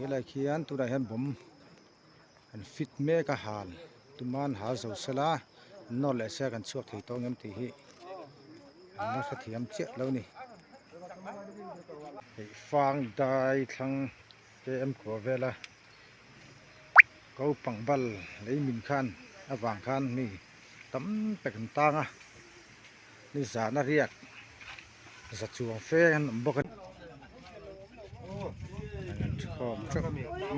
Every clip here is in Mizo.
Helai khian tunah hian bomb an fit mek a hal tuman hal zo sela an nawr leh se kan chhuak thei tawh ang em tih hi an la hrethiam chiah lo a ni. Hei fang dai thlang KM khuah vela ko pang bal lei min khan avang khan mi tam tak an tang a nizan a riak za chuang fe an awm bawk a ni an thukhawm teuh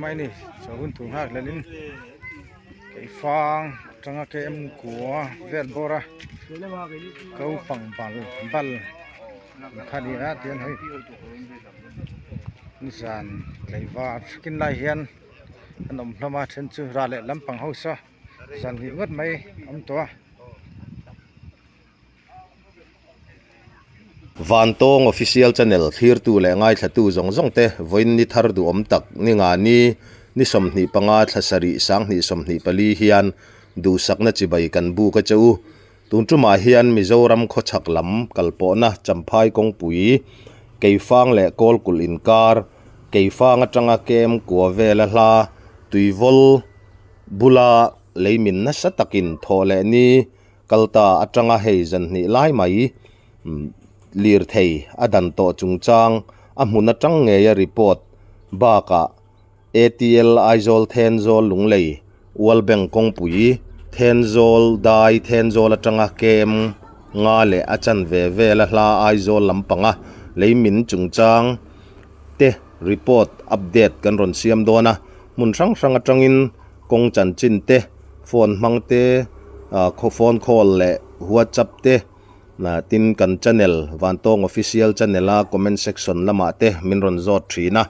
mai a ni chaw hun tur nghak hlelh in keifang atanga KM kua vel bawr a ko pang bal bal kha a ni a tihian hei nizan tlaivar thakin lai hian an awm hlawm a then chu rah leh lampang ho saw zan hnih ngawt mai a awm tawh a. Vantawng Official Channel thlirtu leh ngaithlatu zawng zawng te vawiin ni thar duhawm tak ni nga ni ni 25 thla sarih 2024 hian duhsakna chibai kan buk a che u. Tun tumah hian Mizoram khawchhak lam kalpawhna Champhai kawngpui Keifang leh Kawlkulh inkar Keifang atanga kem kua vela hla Tuivawl bula leimin nasa takin thawh leh ni Kalta atanga hei zan hnih lai mai lirthei a dan tawh chungchang a hmun atang ngeia report bakah ATL Aizawl Thenzawl Lunglei World Bank kawngpui Thenzawl Dai Thenzawl atanga kem nga leh a chanve vela hla Aizawl lampanga leimin chungchang te report update kan rawn siam dawn a, hmun hrang hrang atangin kawng chanchin te, phone hmang te, phone call leh whatsapp te tin kan channel Vantawng Official channel a comment section lamah te min rawn zawt thin a,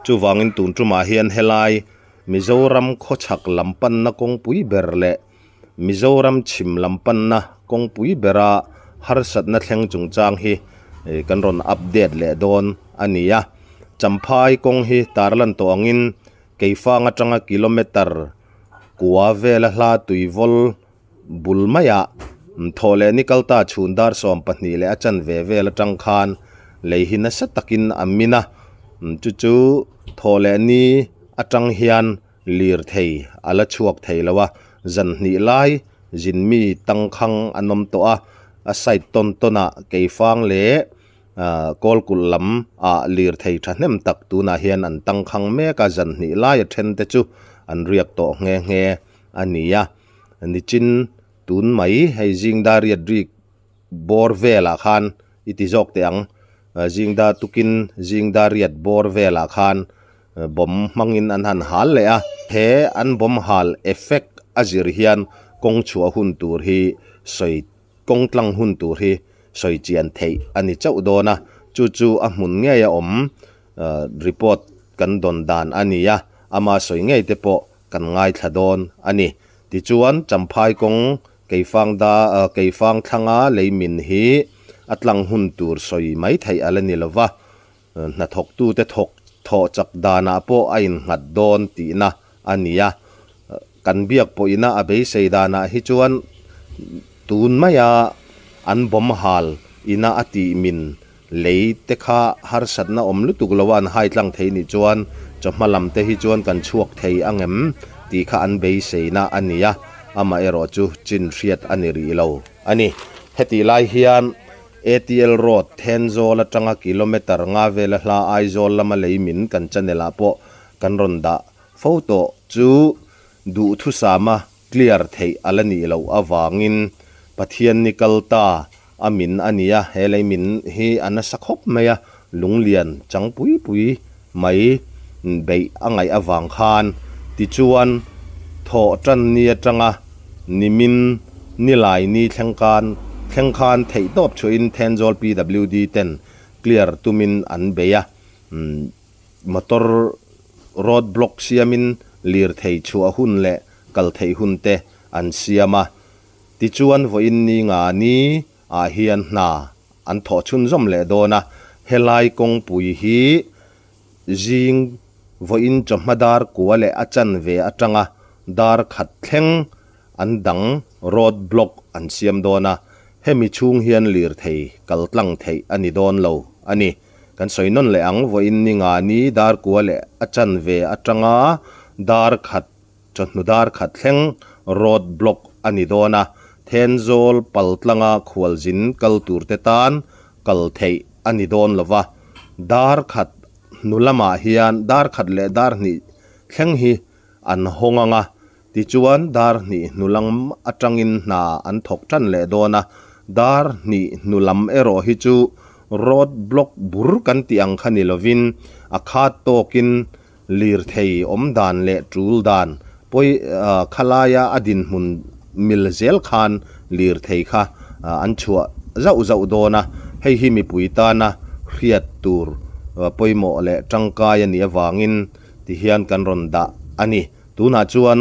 chuvangin tun tumah hian helai Mizoram khawchhak lam panna kawngpui ber leh Mizoram chhim lam panna kawngpui bera harsatna thleng chungchang hi kan rawn update leh dawn a ni a. Champhai kawng hi tarlan tawh angin Keifang atanga kilometre kua vela hla tuivawl bul maiah thawh leh ni kalta chhun dar 12 leh a chanve vel atang khan lei hi nasa takin a min a, chu chu thawh leh ni atang hian lirthei a la chhuak thei lo a, zan hnih lai zin mi tangkhang an awm tawh a, a side tawn tawnah Keifang leh Kawlkulh lam ah lirthei thahnem tak tunah hian an tangkhang mek a, zan hnih lai a then te chu an riak tawh nghe nghe a ni a. Nichin tun mai hei zingda riat rik bawr velah khan i ti zawk teh ang, zingda tukin zingda riat bawr velah khan bomb hmangin an han hal leh a, he an bomb hal effect a zir hian kawng chhuah hun tur hi sawi Kawng tlang hun tur hi sawi chian theih a ni chauh dawn a, chu chu a hmun ngei a awm report kan dawn dan a ni a, ama sawi ngei te pawh kan ngaithla dawn a ni. Tichuan, Champhai kawng Keifang da Keifang thlanga leimin hi a tlang hun tur sawi mai theih a la ni lo va, hnathawktute thawk thawh chak danah pawh a innghat dawn tihna a ni a. Kan biak pawhina a beisei danah hi chuan tun maia an bawm hal ina a tih min lei te kha harsatna awm lutuk lo a an hai tlang thei nih chuan chawhma lam te hi chuan kan chhuak thei angem tih kha an beiseina a ni a, amaherawh chu chin hriat a ni rih lo a ni. Hetih lai hian ATL Road, Thenzawl atanga kilometre nga vela hla Aizawl lama lei min kan channel ah pawh kan rawn dah fo tawh chu duhthusama clear theih a la nih loh avangin Pathian ni kal ta a min a nia, he lei min hi a nasa khawp mai a, lunglian chang pui pui mai beih a ngaih avang khan tichuan thawh tan ni atanga nimin nilai ni thleng khan thleng khan theihtawp chhuahin Thenzawl PWD ten clear tumin an bei a, motor road block siamin lirthei chhuah hun leh kal theih hun te an siam a, tichuan vawiin ni nga ni ah hian hna an thawh chhunzawm leh dawn a, helai kawngpui hi zing vawiin chawhma dar kua leh a chanve atanga dar khat thleng an dang road block an siam dawn a, hemi chhung hian lirthei kal tlang theih a ni dawn lo a ni. Kan sawi nawn leh ang, vawiin ni nga ni dar kua leh a chanve atanga dar khat chawhnu dar khat thleng road block a ni dawn a, Thenzawl paltlanga khualzin kal turte tan kal theih a ni dawn lo va, dar khat hnu lamah hian dar khat leh dar hnih thleng hi an hawng ang a, tichuan dar hnih hnu lam atangin hna an thawk tan leh dawn a, dar hnih hnu lam erawh hi chu road block bur kan tih ang kha ni lovin a khat tawkin Lirthei awm dan leh tul dan pawi khalaia a dinhmun mil zel khan lirthei kha an chhuah zauh zauh dawn a, hei hi mipui tana hriat tur pawimawh leh tangkai a nih avangin tihian kan rawn dah a ni. Tunah chuan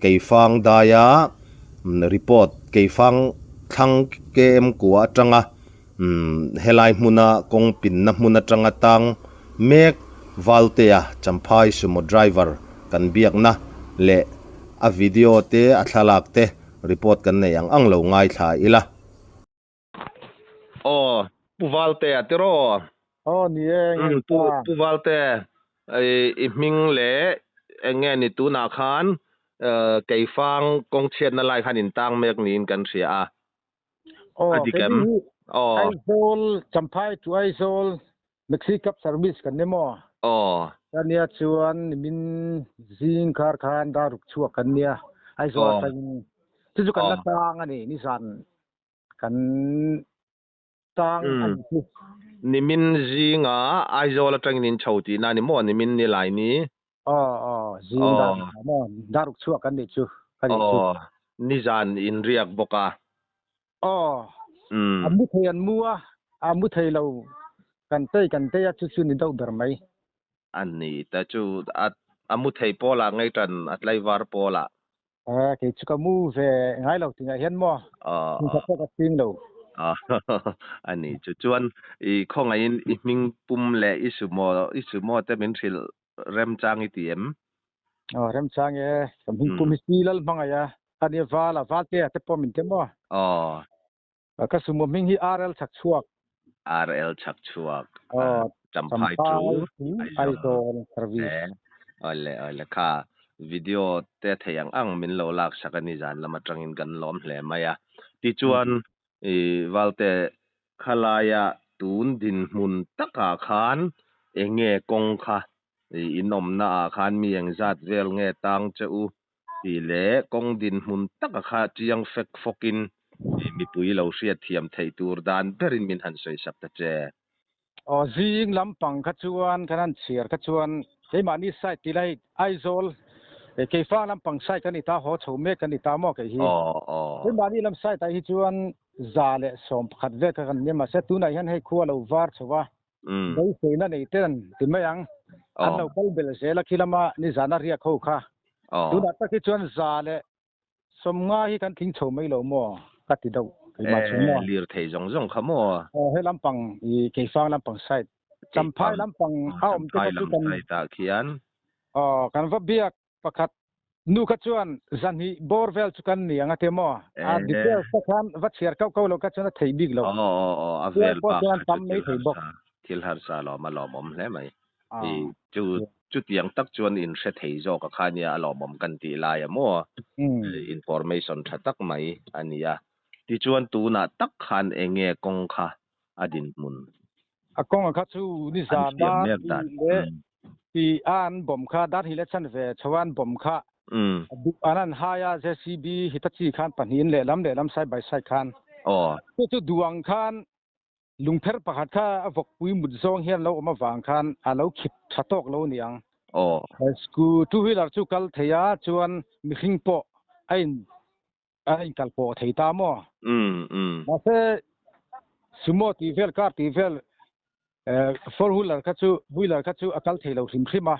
Keifang daia report Keifang thlang KM kua atanga Umm, helai hmuna kawng pinna hmun atanga tang mek Valtea Champhai sumo driver kan biakna leh a video te a thlalak te report kan nei ang ang lo ngaithla ila. Aw, Pu Valtea tiraw? Aw ni e, Umm, Pu Pu Valte, i hming leh eng nge ni tunah khan Keifang kawng chhiatna lai khan in tang mek niin kan hria a. Aw, kei ni hi Aizawl, Champhai to Aizawl Maxi Cab Service kan ni maw? Aw. Ka nia chuan nimin zing khar khan daruk chhuak kan nia Aizawl atangin. Chu chu kan la tang a ni, nizan kan tang a ni chu. Nimin zinga Aizawl atangin in chho tihna a ni maw? Nimin ni lai ni? Aw aw, zing daruk ah maw? Daruk chhuak kan nih chu, ka nih chu. Aw, nizan in riak bawk a. Aw, a mu thei an mu a, a mu thei lo kan tei kan tei a, chu chu ni deuh ber mai. A ni ta chu, a mu thei pawlah ngei tan a tlaivar pawlah. Eh, kei chu ka mu ve ngai lo tingah hian maw? Aw. Hmun khat pawh ka ching lo. Aw, a ni chu. Chuan i khawngaihin i hming pum leh i sumo, i sumo te min hrilh remchang i ti em? Aw, remchang e. Ka hming pum hi si lal hmangaih a. A nia val a, val te a te pawh min ti maw? Aw. Ka sumo hming hi RL Chhakchhuak. RL Chhakchhuak. Aw, Champhai to Aizawl service. Awle awle kha video te thei ang ang min lo lak sak a ni zan lam atangin kan lawm hle mai a. Tichuan i Valte khalaia tun dinhmun takah khan enge kawng kha i inawmna ah khan mi engzat vel nge tang che u Tih leh kawng dinhmun taka kha chiang fek fawkin mipui lo hriat thiam theih tur dan berin min han sawi sak ta che. Aw zing lampang kha chuan kan han chhiar kha chuan keimahni side tih lai Aizawl Keifang lampang side kan ni ta haw chho mek kan ni ta maw kei hi. Aw aw. Keimahni lam side ah hi chuan 111 vel kha kan ni a mahse tunah hian hei khua lo var chho a Beiseina nei ten ti mai ang. An lo kal bel zel a khi lama nizan a riak ho kha. Tunah tak hi chuan 150 hi kan tling chho mai lo maw ka ti deuh keimah chu maw. Lir thei zawng zawng kha maw? Aw he lampang i Keifang lampang side. Champhai lampang a awm te kha chu kan. Champhai lam side ah khian. Aw kan va biak Pakhat nu kha chuan zahnih bawr vel chu kan ni ang a ti maw? A details te khan va chhiar kauh kauh lo kha chuan a thei bik lo. Aw aw aw a vel bak kha chu thil harsa thil harsa lawm a lawmawm hle mai. I chu chutiang tak chuan in hre thei zawk a kha nia a lawmawm kan tih lai a maw? Information tha tak mai a ni a. Tichuan tunah tak khan eng nge kawng kha a dinhmun? A kawng kha chu nizan dar hnih leh ti a an bawm kha dar hnih leh chanve chho a an bawm kha an an hai a JCB Hitachi khan pahnihin lehlam lehlam side by side khan chu chu duang khan lungpher pakhat kha a vawkpui mut zawng hian lo awm avang khan a lo khip tha tawk lo niang. Two wheeler chu kal thei a chuan mihring pawh a in a inkal pawh thei ta maw? Mahse, Sumo tih vel, car tih vel, four wheeler kha chu, wheeler kha chu a kal thei lo hrim hrim a,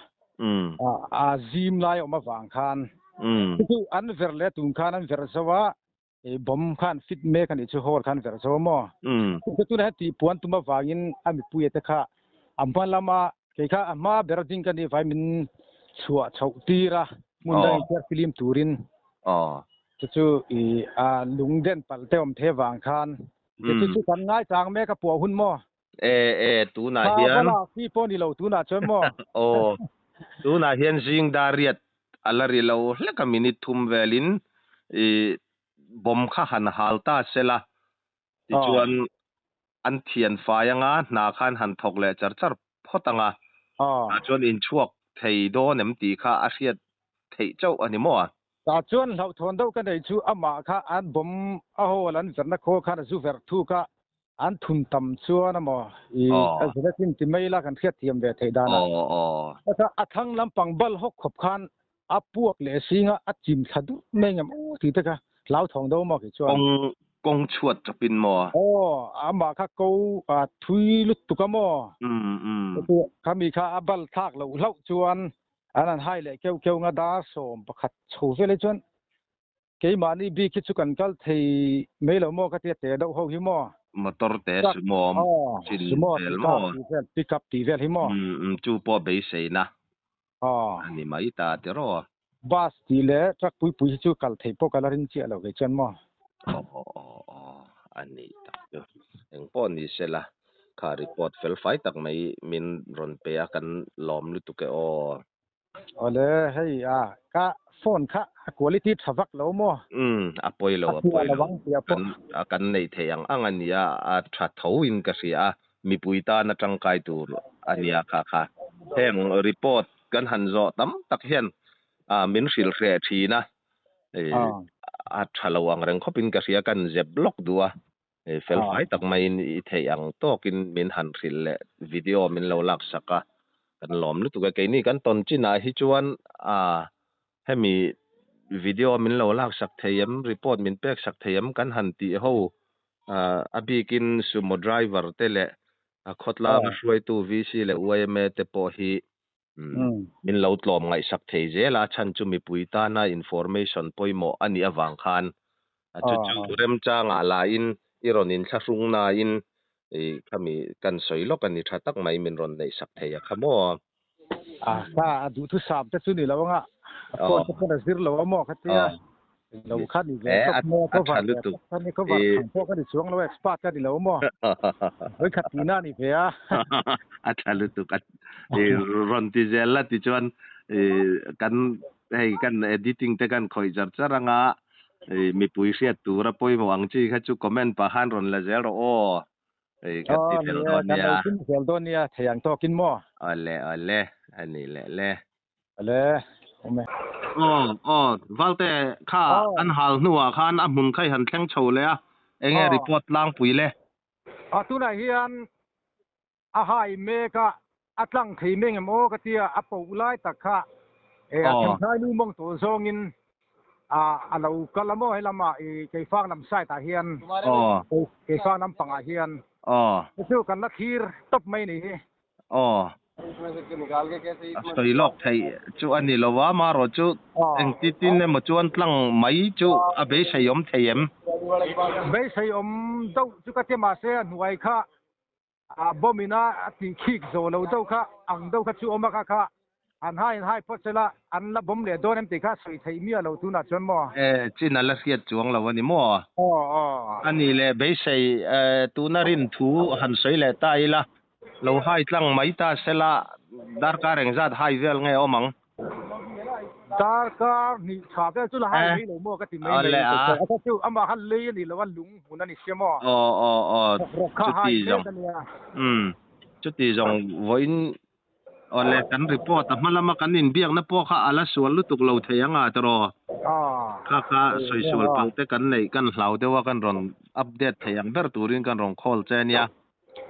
a zim lai a awm avang khan. Chu chu an ver leh tun khan an ver zo a, bomb khan fit mek a nih chu hall khan ver zo a maw? Chu chu tunah hian tihpuan tum avangin a mipuia te kha a hma lama kei kha a hma ber ding ka nih vai min chhuah chhoh tir a, hmun dang inchhiar filim turin. Aw. Chu chu i a lung den palh te awm the vang khan. Chu chu kan ngaichang mek a puah hun maw? E e tunah hian. Kha va lak hi pawh ni lo tunah chuan maw? Aw tunah hian zing dar riat a la ri lo hlek a minute thum velin i bomb kha han hal ta sela tichuan an thian fai anga hna khan han thawk leh char char phawt anga tah chuan inchhuak thei dawn em tih kha a hriat theih chauh a ni maw a? Tah chuan hlauhthawn deuh ka nei chu amah kha an bomb a hawl an verhna khawl khan a zu verh thuk a, an thun tam chuan amaw i a zeletin ti mai ila kan hriatthiam ve theih dan a. Kha a thlang lampang bal hawk khawp khan a puak leh singa a chim thla duh mai ngem aw tih te kha hlauthawng deuh maw kei chuan. Kawng kawng chhuat chawpin maw? Aw amah kha ko a thui lutuk a maw? Khami kha a bal thlak loh hlauh chuan An han hai leh keuh keuh nga dar 11 chho vel hi chuan keimahni bik hi chu kan kal thei mai lo maw ka tia te deuh ho hi maw. Motor te sumo chin vel maw. Pick up tih vel hi maw. Umm chu pawh beiseina a ni mai ta tiraw. Bus tih leh truck pui pui hi chu kal thei pawh ka la ring chiah lo kei chuan maw. Aw aw aw a ni tak chu engpawh ni sela Kha report fel fai tak mai min rawn pe a kan lawm lutuk e aw. Awle hei a ka phone kha a quality tha vak lo maw? Umm a pawi lo a pawi lo kan kan neih theih ang ang a nia a tha tho in ka hria a mipui tan a tangkai tur a nia kha kha heng report kan han zawh tam tak hian a min hrilh hreh thin a a tha lo ang reng khawp in ka hria kan zep lawk duh a. Fel fai tak maiin i theih ang tawkin min han hrilh leh video min lo lak sak a, kan lawm lutuk e. Keini kan tawn chinah hi chuan hemi video min lo lak sak thei em, report min pek sak thei em kan han tih ho a bikin sumo driver te leh khawtlanga hruaitu VC leh yma te pawh hi Min lo tlawm ngaihsak thei zel a, chhan chu mipui tana information pawimawh a nih avang khan chu chu remchangah lahin i rawn inthlahrung nain i khami kan sawi lawk a ni tha tak mai min rawn neihsak thei a kha maw? A kha a duhthusam te chu ni lo anga a phone te pawn a zir lo a maw khatia lo kha ni ve tawp maw ka var ve tawp kha ni ka var thang pawh ka ni chuang lo expert ka ni lo maw vawi khat tihna a ni ve a. A tha lutuk a i rawn ti zel la tichuan i kan hei kan editing te kan khawih char char anga i mipui hriat tura pawimawh ang chi kha chu comment pah khan rawn la zel rawh aw i kan ti fel dawn nia. Kan lo tum zel dawn nia thei ang tawkin maw. Awle awle a ni leh le. Ale awm e. Aw aw Valte kha an hal hnuah khan a hmun kha i han thleng chho leh a, enge report tlangpui le? A tunah hian a hai mek a, a tlang thei mai ngem aw ka tia, a poh lai tak kha e a themthlai nu mawng tawh zawngin a a lo kal a maw helamah i Keifang lam side ah hian Keifang lam pangah hian chu kan la thlir tawp mai ni hi. Aw. A sawi lawk theih chu a ni lo a, marawh chu engti tin emaw chuan tlang mai chu a beisei awm thei em? Beisei awm deuh chu ka ti mahse a hnuai kha a bomb ina a tih khik zawh lo deuh kha ang deuh kha chu awm a kha kha an hai in hai phawt sela an la bomb leh dawn em tih kha sawi theih miah lo tunah chuan maw? E, chin a la hriat chuang lo a ni maw? Aw aw. A nih leh beisei tuna rin thu han sawi leh ta ila Lo hai tlang mai ta sela darkar engzat hai vel nge awm ang? Darkar hnih tha vel chu la hai mai lo maw ka ti mai mai. A tha chu amah kha lei a ni lo a, lung hmun a ni sia maw? Aw aw aw chuti zawng umm chuti zawng vawiin awle kan report a hma lama kan inbiakna pawh kha a la sual lutuk lo thei ang a tiraw? Kha kha sawi sual palh te kan neih kan hlau deuh a kan rawn update thei ang ber turin kan rawn call che ania.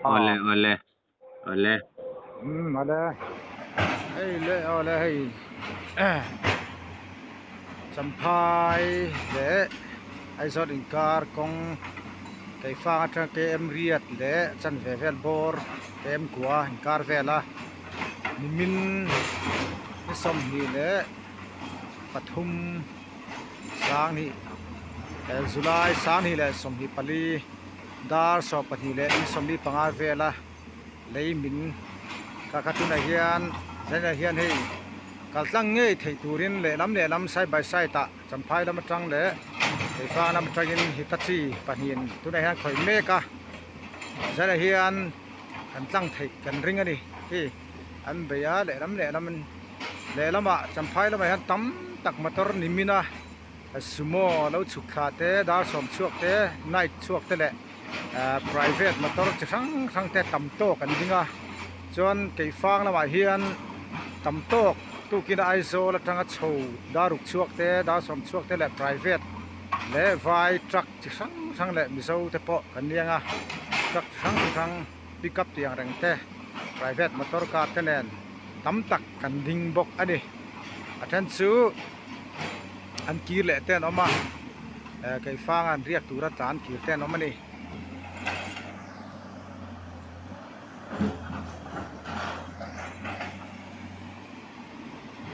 Awle awle awle. Umm awle. Hei le awle hei Champhai leh Aizawl inkar kawng Keifang atanga KM riat leh chanve vel bawr KM kua inkar vel a nimin ni 23 sanghnih July 2024. Dar 12 leh ni 15 vela lei min kha kha tunah hian zaninah hian hei kal tlang ngei theih turin lehlam lehlam side by side ah champhai lam atang leh keifang lam atangin hitachi pahnihin tunah hian khawih mek a zaninah hian. kan tlang theih kan ring a ni khi an bei a lehlam lehlam in lehlamah champhai lamah hian tam tak motor ni min a sumo lo chhuk thla te dar sawm chhuak te night chhuak te leh ahh private motor chi hrang hrang te tam tawk an ding a chuan keifang lamah hian tam tawk tukin Aizawl atanga chho dar ruk chhuak te dar sawm chhuak te leh private leh vai truck chi hrang hrang leh mizo te pawh kan ni ang a truck chi hrang hrang pick up tih ang reng te private motor car te nen tam tak kan ding bawk a ni a then chu an kir leh te an awm a eh keifanga an riak tura tlan kir te an awm a ni.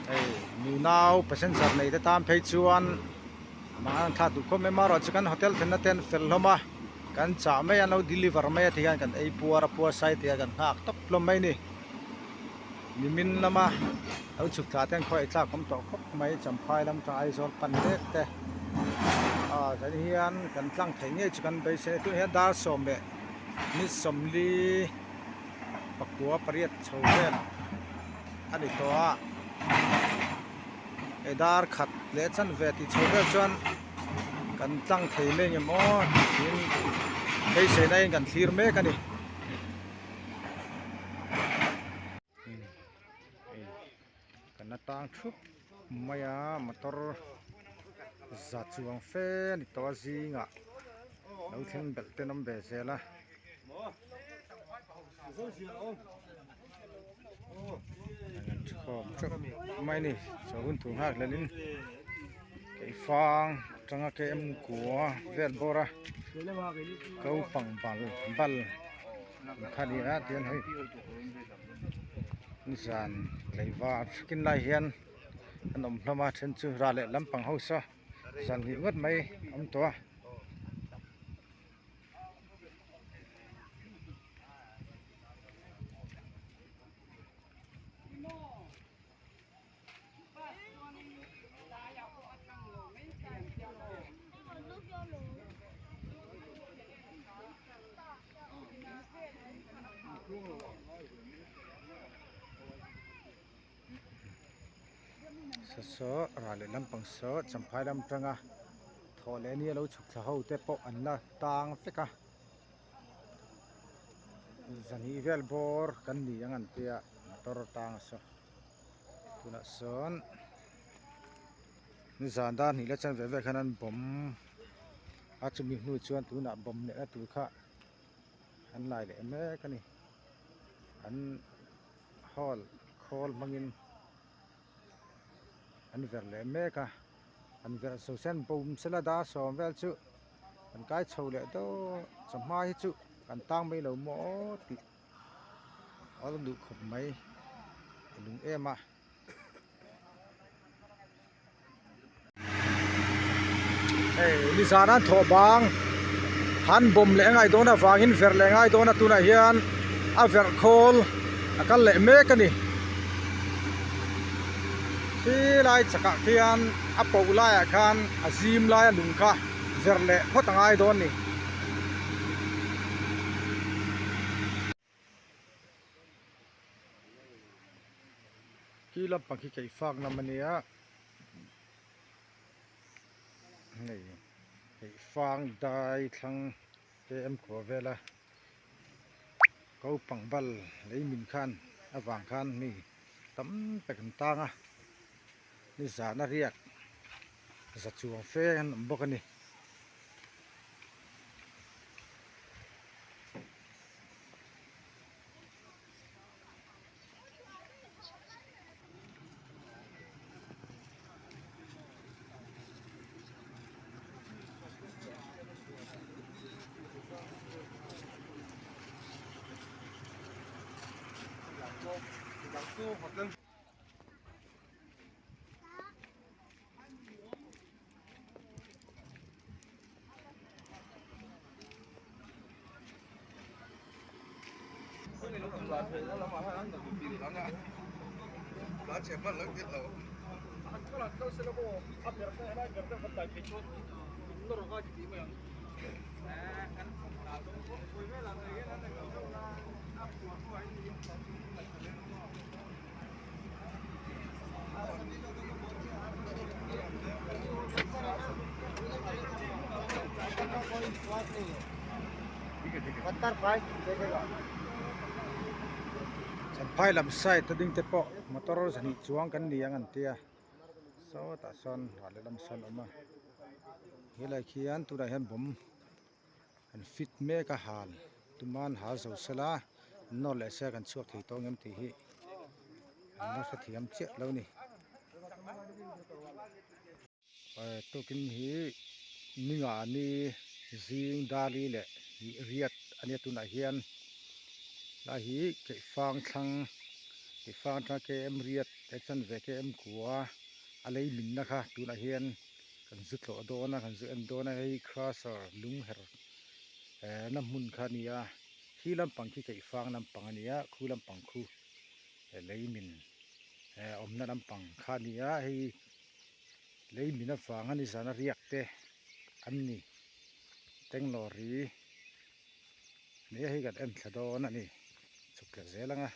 Hei nunau passenger nei te tan phei chuan amah an thlah duh khawp mai amaherawhchu chu kan hotel thlenna te an fel hlawm a kan chah mai a an lo deliver mai a tihian kan ei puar a puar sai tih a kan nghak tawp hlawm mai a ni nimin lama lo chhuk thla te an khaw ei tlak awm tawh khawp mai champhai lam tang Aizawl pan mek te ah zan hian kan tlang theih ngei chu kan beisei a tunah hian dar sawm leh ni sawmli pakua pariat chho vel a ni tawh a hei dar khat leh chanve tih chho vel chuan kan tlang thei mai ang em aw tiin beiseina in kan thlir mek a ni. Kan atang thup mai a motor za chuang fe a ni tawh a zingah lo thleng belh te an awm ve zel a. An thukhawm teuh mai a ni chaw hun tur nghak hlelin keifang atanga KM kua vel bawr a ko pang bal bal kha a ni a tihian hei nizan tlaivar thakin lai hian an awm hlawm a then chu ral leh lampang ho saw zan hnih ngawt mai a awm tawh a. Saw ral leh lampang saw champhai lam atanga thawh leh nia lo chhuk thla ho te pawh an la tang vek a zahnih vel bawr kan ni ang an tia motor tang a saw tunah sawn nizan dar hnih leh chanve vel khan an bawm a chumi hnu chuan tunah bawm leh na tur kha an lai leh mek a ni an hall khawl hmangin an verh leh mek a an verh zo sen bawm sela dar sawm vel chu an kai chho leh dawn chawhma hi chu kan tang mai lo maw aw tih a awm duh khawp mai a lung em a. Hei nizan an thawh bang han bawm leh a ngai dawn avangin verh leh a ngai dawn a tunah hian a verh khawl a kal leh mek a ni khi lai chakah khian a poh laiah khan a zim laia lung kha verh leh phawt a ngai dawn a ni. Khi lampang khi keifak lam a nia hei keifang dai thlang KM khua vela ko pang bal lei min khan avang khan mi tam tak an tang a nizan a riak za chuang fe an awm bawk a ni. Champhai lam side a ding te pawh motor zahnih chuang kan ni ang an tia sawtah sawn ral lehlam sawn a awm a helai khian tunah hian bomb an fit mek a hal tuman hal zo sela an nawr leh se kan chhuak thei tawh ang em tih hi an la hrethiam chiah lo a ni. Tukin hi ningani zing dali leh hnih riat a nia tunah hian lai hi keifang thlang keifang atanga km riat eh chanve km kua a lei minna kha tunah hian kan zu tlawh dawn a kan zu en dawn a hei crusher lung her eh na hmun kha a ni a khi lampang khi keifang lampang a ni a khu lampang khu lei min eh awmna lampang kha a ni a hei lei min avanga nizan a riak te an ni Tenglawri nia hei kan en thla dawn a ni chhuk thla zel ang a.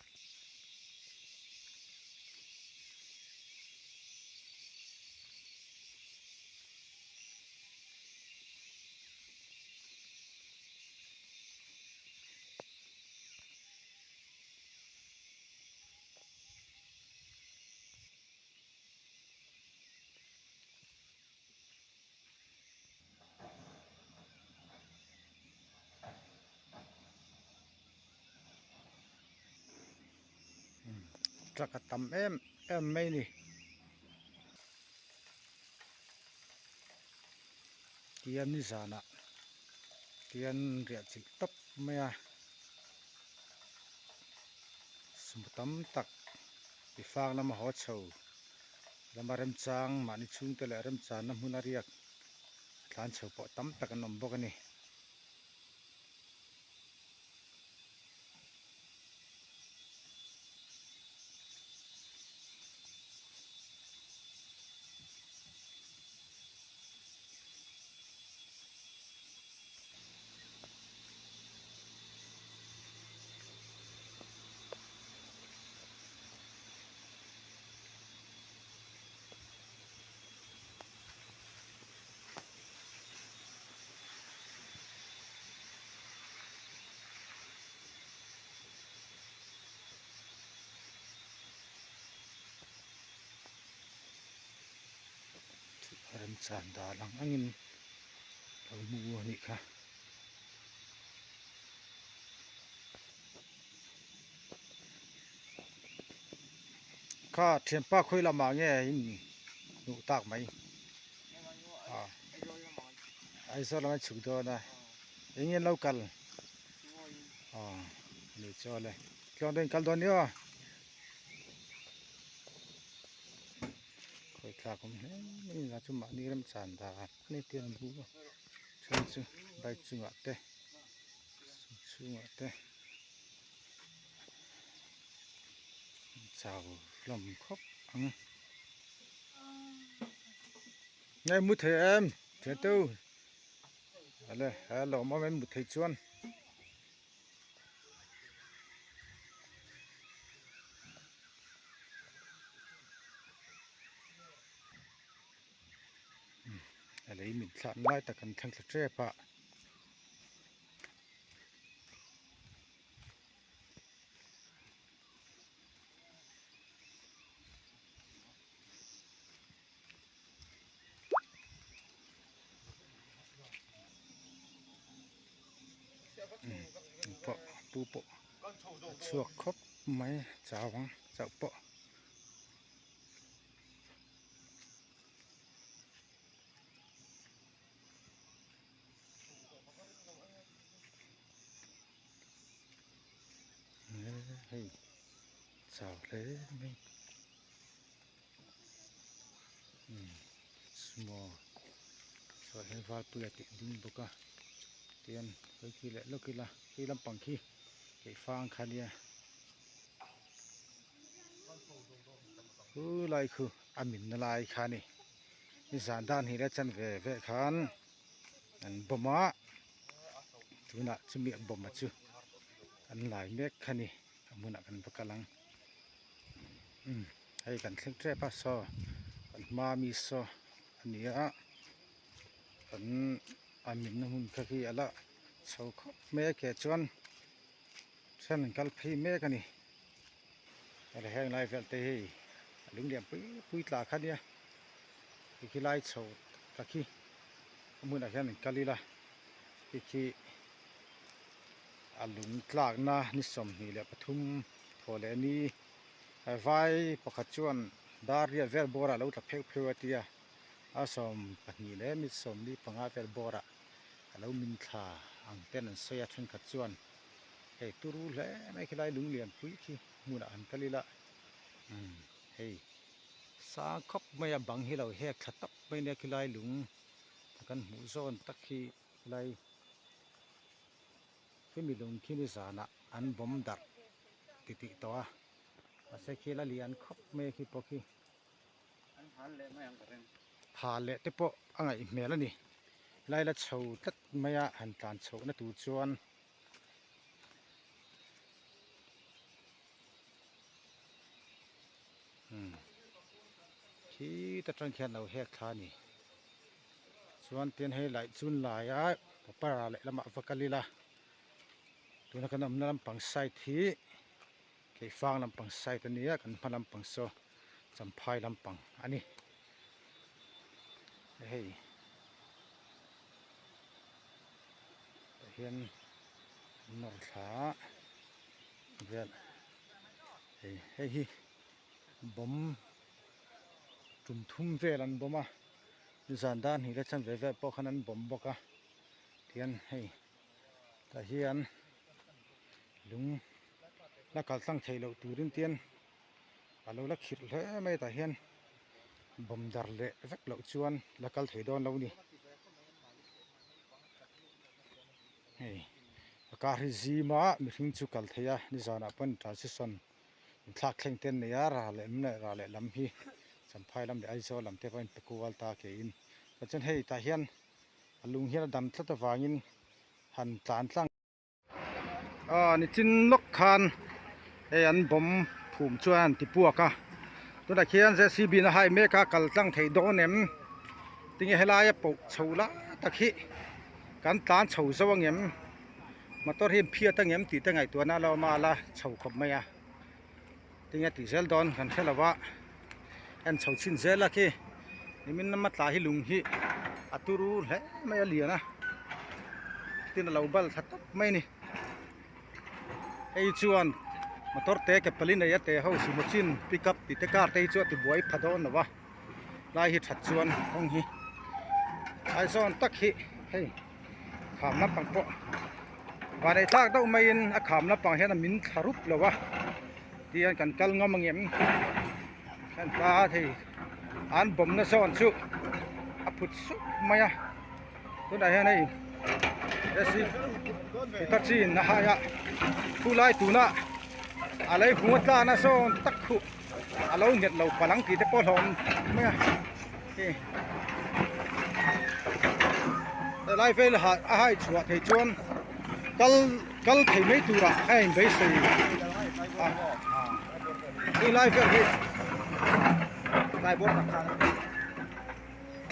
Truck a tam em em mai a ni tian nizanah tian riah chilh tawp mai a sumo tam tak ti fang lama haw chho lama remchang mahni chhungte leh remchanna hmuna riak tlan chho pawh tam tak an awm bawk a ni. Remchan dan ang angin lo hmu a nih kha. Kha thianpa khawi lamah nge in hmuh tak mai ah Aizawl lama chhuk dawn a eng nge an lo kal ah ni chu awle tluang deuhin kal dawn ni aw khawi thlak awm hle mai a chu mahni remchan dan a ni tih an hmu a then chu bike chungah te chhungah te. Chau hlawm khawp ang. Nge mu thei em thian tu ale he lawm awm em mu thei chuan. A lei min thlah lai tak an thleng thla tep a. Pawh pu pawh a chhuak khawp mai chau ang chauh pawh. Hei chau hle mai sumo chuan hei valpuia tih a ding bawk a tihian hawi khi leh lawk ila khi lampang khi keifang kha nia khulai khu a minna lai kha a ni. Nizan dan hi le chan ve ve khan an bawm a tunah chumi a bawm a chu An lai mek kha ni a hmunah kan va kal ang umm hei kan thleng tep a saw kan hma mi saw a ni a kan a minna hmun kha khi a la chho khawp mai a ke chuan then an kal phei mek a ni heng lai vel te hi a lung lian pui pui tla kha nia khi khi lai chho ta khi a hmunah hian an kal ila khi khi. A lung tlakna ni 23 thaw leh ni vai pakhat chuan dar riat vel bawrah a lo tla pheuh pheuh a tia a 12 leh mi 45 vel bawrah a lo min thla ang ten an sawi a thenkhat chuan hei turu hle mai khilai lung lian pui khi hmunah han kal ila umm hei sang khawp mai a bang hi lo hek thla tawp mai nia khilai lung kan hmuh zawn tak hi. Lai khimi lung khi ni zanah an bawm darh ti tih tawh a mahse khi la lian khawp mai a khi pawh khi hal leh te pawh a ngaih hmel a ni lai la chho tlat mai a han tlan chhoh na tur chuan umm khi ta tang khian lo hek thla a ni. Chuan tin hei laih chun laia papara lehlamah va kal ila tuna kan awmna lampang side hi keifang lampang side a nia kan hma lampang saw champhai lampang a ni hei tah hian an nawr thla a vel hei hei hi bawm tum thum vel an bawm a. Zan dar hnih leh chanve vel pawh khan an bawm bawk a tihian hei tah hian lung la kal tlang theih loh turin tian a lo la khirh hle mai a tah hian bawm dar leh vek loh chuan la kal thei dawn lo a ni hei a kar hi zim a mihring chu kal thei a nizanah pawh transition. Inthlak thleng te an nei a, ral leh leh ral leh lam hi Champhai lam leh Aizawl lam te pawh a inpe kual ta keiin. Chuan hei tah hian a lung hian a dam tlat avangin han tlan tlang. Aw nichin lawk khan hei an bawm phum chuan an ti puak a, tunah khian JCB in a hai mek a kal tlang thei dawn em? Tinge helaia poh chho lai tak hi kan tlan chho zo angem? Motor hi an phiat angem tih te ngaihtuahna a lo awm a la chho khawp mai a tinge tih zel dawn kan hre lo a en chho chhin zel a khi nimin lama tla hi lung hi a turu hle mai a lian a tin a lo bal thla tawp mai a ni hei chuan motor te ke pali nei a te ho sumo chin pick up tih te car te hi chu a ti buai pha dawn lo a lai hi that chuan kawng hi aizawn tak hi hei. Kham lampang pawh vanei thlak deuh maiin a kham lampang hian a min thla rup lo a tihian kan kal ngam angem hian pa thei an bawmna zawn chu a phut sup mai a tunah hian hei Hitachi in a hai a khulai tuna a lei hung a tlan a zawn tak khuh a lo nghet lo palang tih te pawh a hlawm mai a hei helai vel ah a hai chhuah thei chuan kal kal thei mai turah a inbeisei a hei lai vel hi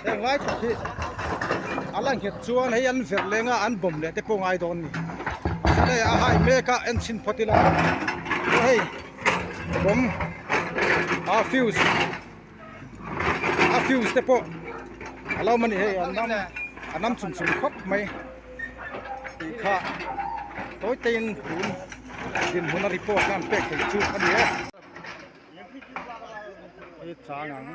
heng lai tak hi a la nghet chuan hei an verh leng a an bawm leh te pawh ngai dawn a ni hei a hai mek a en chhin phawt ila hei bawm a fuse a fuse te pawh a lo awm a ni hei a nam a nam chum chum khawp mai tih kha tawi teiin tun dinhmun a report a an pek theih chu a ni e. Hei chang ang.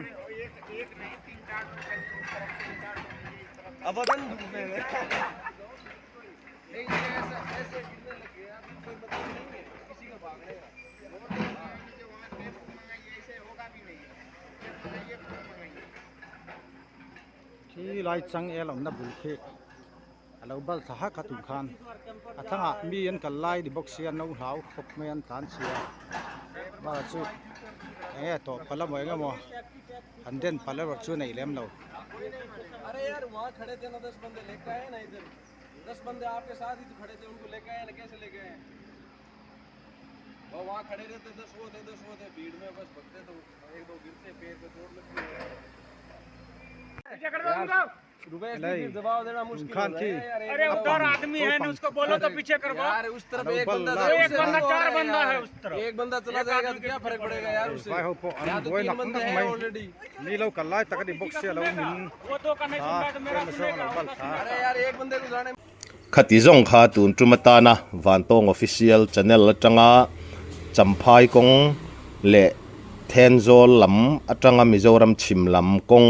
Khi lai chang el awmna bul khi a lo bal thla hak a tum khan a thlangah mi an kal lai ni bawk sia no hlau khawp mai an tlan chhia bak chu eng nge tawh palh emaw eng emaw an den palh erawh chu nei lem lo. Helai tun khan khi a pang ko pang alo bal lak vai ho pawh an buai nak nak mai ni lo kal lai tak a ni bawk sia lo min thla tlem zawng a lo bal thla. Khati zawng kha tun tum atana Vantawng Official Channel atanga Champhai kawng leh Thenzawl lam atanga Mizoram chhim lam kawng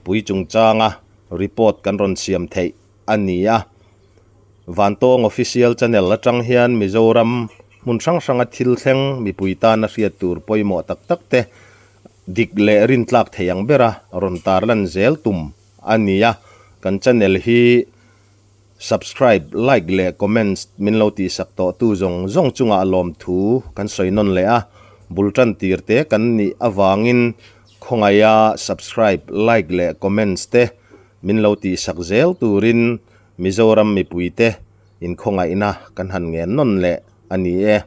pui chungchanga report kan rawn siam theih a ni a. Vantawng Official Channel atang hian Mizoram hmun hrang hranga thil thleng mipui tana hriat tur pawimawh tak tak te dik leh rintlak thei ang bera rawn tarlan zel tum a ni a. Kan channel hi Subscribe, like leh comments min lo tihsak tawh tu zawng zawng chungah lawmthu kan sawi nawn leh a, bul tan tir te kan nih avangin khawngaiha subscribe, like leh comments te min lo tihsak zel turin Mizoram mipuite inkhawngaihna kan han ngen nawn leh a ni e.